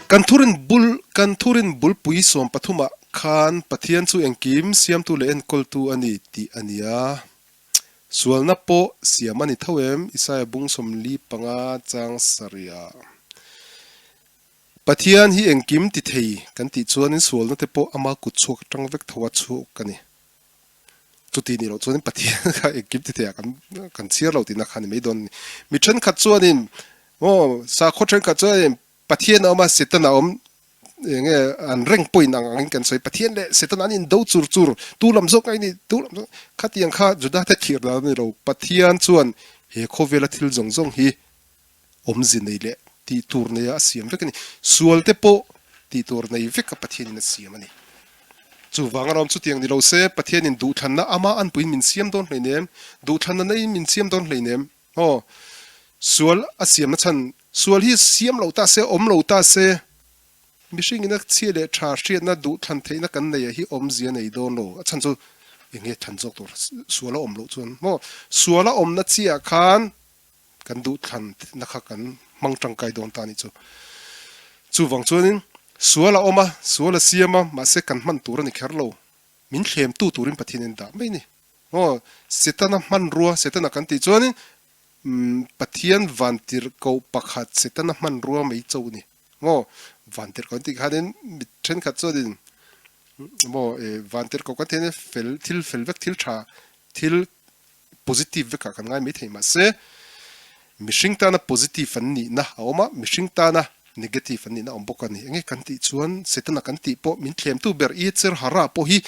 Kan thurin bul kan thurin bulpui sawmpathumah khan Pathian chu engkim siamtu leh enkawltu a ni tih a ni a. Sualna pawh siam a ni tho em? Isaia bung 45 chang sarih. Pathian hi engkim ti thei kan tih chuanin sualna te pawh ama kut chhuak atang vek tho a chhuak a ni. Chuti nih loh chuanin Pathian kha engkim ti theiah kan kan chhiar lo tihna kha ni mai dawn a ni. Mi thenkhat chuanin maw sakhaw thenkhat chuanin Pathian a awm a, Satan a awm eng nge an reng pawhin ang angin kan sawi. Pathian leh Satan an indo chur chur, tu lam zawk ngai ni, tu lam zawk khatiang kha Juda te thlir dan a ni lo. Pathian chuan he khawvela thil zawng zawng hi awmze nei leh tih tur neia a siam vek a ni. Sual te pawh tih tur nei veka Pathianin a siam a ni. Chuvang a rawm chutiang ni lo se, Pathianin duhthlanna ama anpuiin min siam dawn hleinem, duhthlanna neiin min siam dawn hleinem. Aw, sual a siamna chhan, sual hi siam lo ta se, awm lo ta se, mihringin a chhia leh tha hriatna duhthlan theihna kan neia hi awmzia nei dawn lo. A chhan chu eng nge thlan zawk tur sual a awm loh chuan maw? Sual a awmna chiah khan Kan duhthlan na kha kan hmang tangkai dawn ta a nih chu. Chuvang chuanin sual a awm a, sual a siam a, mahse kan hman tur a ni kher lo. Min thlemtu turin Pathianin dah mai a ni. Aw, Setana hmanrua, Setana kan tih chuanin Pathian vantirhkoh pakhat Setana hmanrua mai cho a ni. Maw, vantirhkoh an tih khanin mi thenkhat chuanin maw vantirhkoh kan tih hian fel, thil fel vek, thil tha, thil positive vekah kan ngai maithei mahse mihring tana positive an nihna a awm a, mihring tana negative an nihna a awm bawk a ni. Enge kan tih chuan Setana kan tih pawh min thlemtu ber Yetzer Hara pawh hi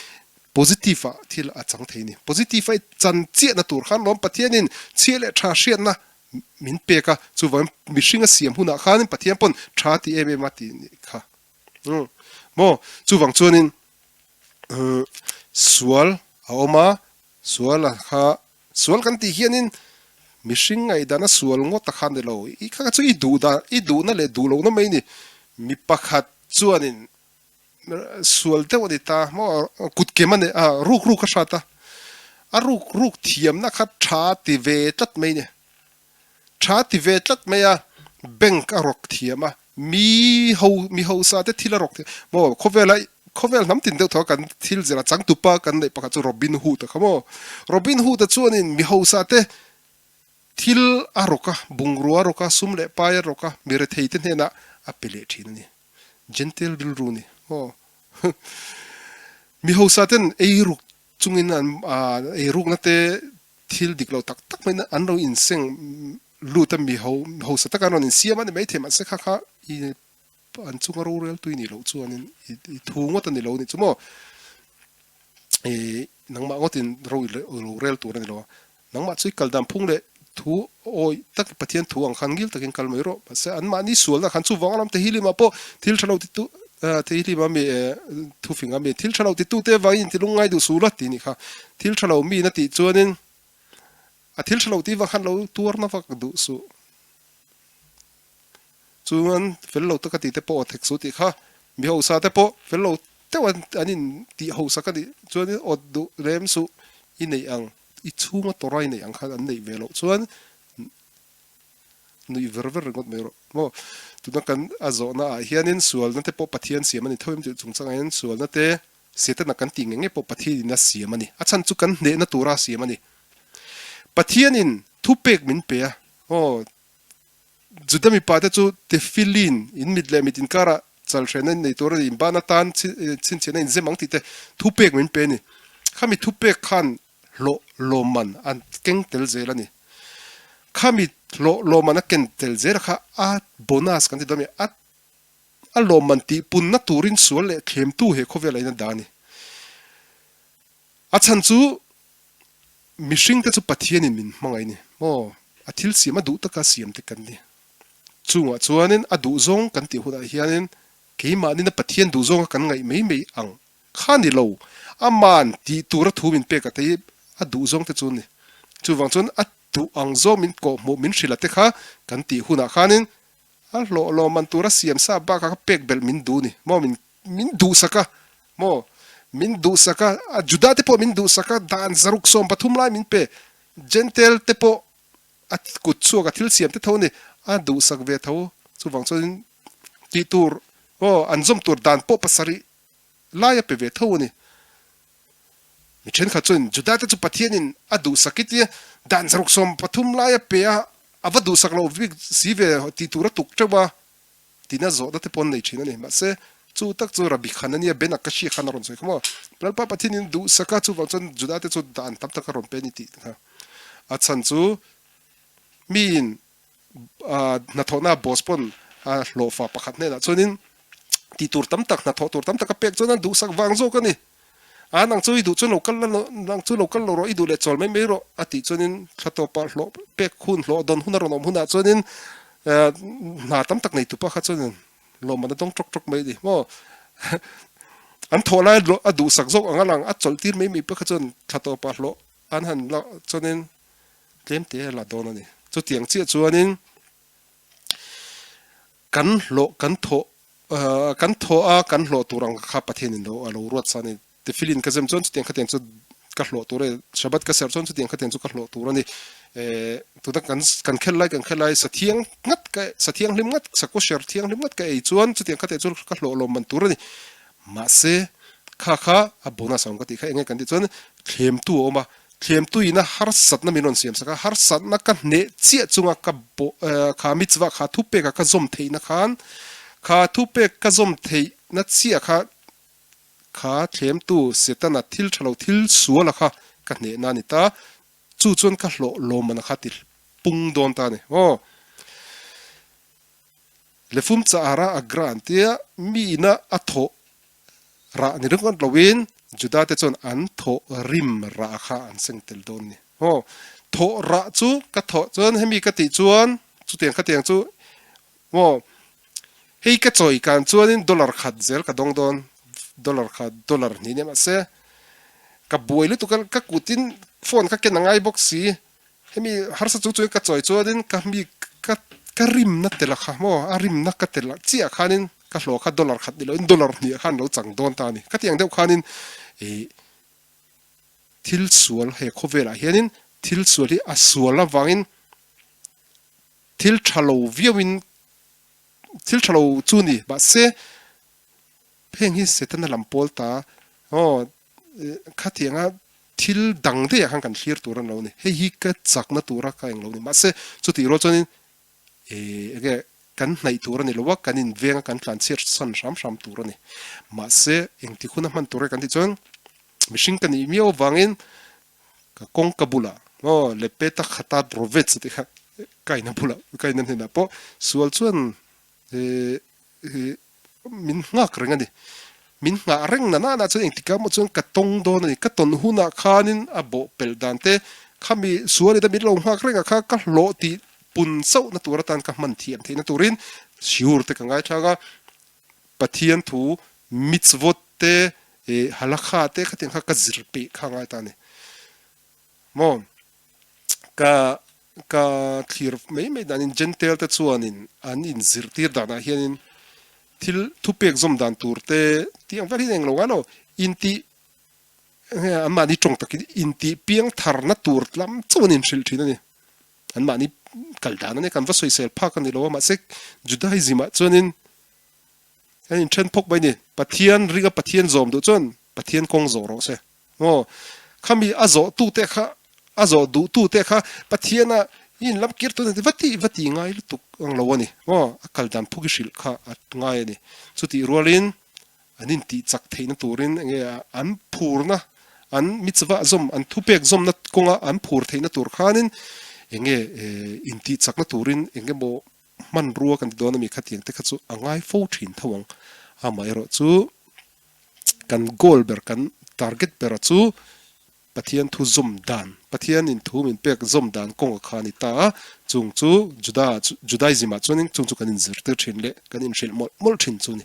positive ah thil a chang thei a ni. Positive a i chan chiahna tur khan lawm Pathianin chhia leh tha hriatna min pek a, chuvangin mihring a siam hunah khanin Pathian pawn tha ti em em a tih nih kha. Maw? Chuvang chuanin sual a awm a, Sual a kha, sual kan tih hianin mihring ngaihdana sual ngawt a kha ni lo. I kha kha chu i duh dan, i duhna leh duh lohna mai ni. Mi pakhat chuanin sual deuh a ni ta maw, kut kem a ni a, ruk ruk a hrat a. A ruk ruk thiamna kha tha ti ve tlat mai ni. Tha ti ve tlat mai a, bank a rawk thiam a, mi ho mi hausa te thil a rawk thiam maw khawvela khawvel hnam tin deuh tho a kan thil zir a changtupa kan neih pakhat chu Robin Hood a kha maw Robin Hood a chuanin mi hausa te thil a rawk a bungrua a rawk a sum leh pai a rawk a mi rethei te hnenah a pe leh thin a ni Gentile rilru ni maw mi hausa ten ei ruk chungin an eirukna te thil dik lo tak tak mai an lo inseng lut a mi ho hausa taka an rawn insiam a ni maithei mahse kha kha i an chunga rorel tui nih loh chuanin i thu ngawt a ni lo a nih chu maw i nangmah ngawtin ro i rorel tur a ni lo a. Nangmah chu i kal dan phung leh thu awi tak Pathian thu ang khan ngil takin kal mai rawh. Mahse anmahni sualna khan chuvang a lam Tehilima pawh thil tha lo titu Tehilima mi thufing a mi thil tha lo titute vangin inti lungngai duh sul a tih nih kha. Thil tha lo mi na tih chuanin a thil tha lo tih vang khan lo tuarna vak duh suh. Chuan fel lo taka tih te pawh a thek suh tih kha mi hausa te pawh fel lo deuh an in tih hausak a nih chuanin awt duh lem suh i neih ang. I chhunga tawrai neih ang khan an neih ve loh chuan nuih ver ver ringawt mai rawh maw. Tuna kan a zawhna ah hianin sualna te pawh Pathian siam a ni tho em tih chungchangah hian sualna te Setana kan tih ngei ngei pawh Pathianin a siam a ni. A chhan chu kan hnehna tura a siam a ni. Pathianin thupek min pe a, aw Juda mipa te chu Tefillin, in mit leh mit inkarah chalhrehna in nei tur a ni, inban atan chhinchhiahna in zem ang tih te thupek min pe a ni. Khami thupek khan hlawh lawmman an keng tel zel a ni. Khami hlawh lawmman a ken tel zel a kha a bonus kan ti dawn a mi, a a lawmman tih punna turin sual leh thlemtu he khawvelah in a dah a ni. A chhan chu Mihring te chu Pathianin min hmangaih ni maw? A thil siam a duh taka siam te kan ni. Chungah chuanin a duhzawng kan tih hunah hianin keimahnin a Pathian duhzawnga kan ngaih mai mai ang kha ni lo. Aman tih tura thu min pek a te hi a duhzawng te chu ni. Chuvang chuan a duh ang zawng min kawhhmuh min hrilh a te kha kan tih hunah khanin a hlawh lawmman tura siam sa bakah kha pek belh min duh ni maw? Min Min duhsak a, maw? Min duhsak a, a Juda te pawh min duhsak a, dan 613 lai min pe. Jentail te pawh a kut chhuak a thil siam te tho a ni, a duhsak ve tho. Chuvang chuanin tih tur Aw, an zawm tur dan pawh pasarih lai a pe ve tho a ni. Mi thenkhat chuan Judate chu Pathianin a duhsak i tia dan 130 lai a pe a, a va duhsak loh bik si ve tih tur a tuk teuh a tina zawhna te pawh an nei thin a ni. Mahse, chu tak chu Rabbi khan a nia, Ben Akashia khan a rawn sawi kha maw? Lalpa Pathianin duhsak a, chuvang chuan Judate chu dan tam tak a rawn pe a ni tih kha. A chhan chu miin hnathawhna boss pawn a hlawhfa pakhat hnenah chuanin tih tur tam tak hnathawh tur tam tak a pek chuan a duhsak vang zawk a ni. A nang chu i duh chuan lo kal la nang chu lo kal lo rawh i duh leh chawl mai mai rawh a tih chuanin thla tawpah hlawh pek hun hlawh dawn hun a rawn awm hunah chuanin hna tam tak nei tupa kha chuanin lawmman a dawng tawk tawk mai a ni maw. An thawh lai a duhsak zawk ang a lang a chawlh tir mai mai pawh kha chuan thla tawpah hlawh an han la chuanin tlem te a la dawn a ni. Chutiang chiah chuanin kan hlawh kan thawh kan thawh a kan hlawh tur ang kha Pathianin lo a lo ruat sa a ni. Tefillin ka zem chuan chutiang khatiang chu ka hlawh tur a ni. Shabbat ka serh chuan chutiang khatiang chu ka hlawh tur a ni. Tuna kan kan khel lai kan khel lai sa thiang ngat ka sa thianghlim ngat sa kosher thianghlim ngat ka ei chuan chutiang khatiang chu ka hlawh lawm man tur a ni. Mahse kha kha a bonus a awm ka tih kha enge kan tih chuan thlemtu a awm a, Thlemtuina harsatna min rawn siam sak a, harsatna ka hneh chiah chunga ka kha mitzvah kha thupeka ka zawm theihna khan kha thupek ka zawm theihna chiah kha kha thlemtu Setana thil tha lo thil suala kha ka hnehna a ni ta, chu chuan ka hlawh lawmman kha ti pung dawn ta a ni. Aw. Lefum chahara a gra an tia, mi ina a thawh rah ni ringawt loin Juda te chuan an thawh rim rah kha an seng tel dawn ni. Aw, thawh rah chu ka thawh chuan hemi ka tih chuan chutiang khatiang chu maw hei ka chawi kan chuanin dollar khat zel ka dawng dawn, dollar khat dollar hnih nia mahse ka buai lutuk a ka kutin phone ka ken a ngai bawk si. Hemi harsa chung chuan ka chawi chuanin ka mi ka ka rimna tel a kha maw a rimna ka tel chiah khanin ka hlawh kha dollar khat ni loin dollar hnih ah khan lo chang dawn ta a ni. Khatiang deuh khanin ih thil sual he khawvelah hianin thil sual hi a sual avangin thil tha lo viauin thil tha lo chu ni mahse Heng hi Setana lam pawl ta aw khatianga thil dang daih ah khan kan thlir tur a ni lo ni. Hei hi ka chakna tura ka eng lo ni. Mahse chutih rual chuanin enge kan hnaih tur a ni lo a, kan inveng a kan tlanchhiat san hram hram tur a ni. Mahse engtik huna hman tur e kan tih chuan mihring ka nih miau avangin ka kawngka bulah aw lepeta khata rovets a tih kha kaina bulah kaina hnenah pawh sual chuan Min nghak reng a ni. Min nghah reng na nana chuan engtikah maw chuan ka tawng dawn a ni. Ka tawn hunah khanin a bawh pelh dan te, khami sualin a min lo nghak reng ah kha ka hlawh tih pun chauhna tur atan ka hman thiam theihna turin shiur te ka ngaithlak a. Pathian thu mitzvot te, halakha te khatiang kha ka zir peih kha ngai ta a ni. Maw? Ka ka thlir mai mai danin Gentile te chuanin an inzirtir danah hianin thil thupek zawm dan tur te tih ang vel hi englo ngai lo intih enge anmahni tawng takin intih piang tharna tur lam chauh an inhrilh thin a ni. Anmahni kal dan a nia kan va sawisel phak a ni lo a mahse Judaism ah chuanin an inthen phawk mai a ni. Pathian ringa Pathian zawm duh chuan Pathian kawng zawh rawh se. Maw? Khami a zawh tute kha, a zawh duh tute kha Pathiana i inlam kir tun a ti va ti va ti ngai lutuk ang lo a ni. Maw? A kal dan phuk i hrilh kha a ngai a ni. Chutih rualin an intih chak theihna turin enge an phurna, an mitzvah zawm, an thupek zawmna kawnga an phur theihna tur khanin enge intih chakna turin engemaw hmanrua kan ti dawn a mi khatiang te kha chu a ngai fo thin tho ang. Amaherawhchu kan goal ber kan target bera chu Pathian thu zawm dan, Pathianin thu min pek zawm dan kawng a kha a ni ta a, chung chu Juda Judaism ah chuanin chung chu kan inzirtir thin leh kan inhrilh mawlh mawlh thin chu a ni.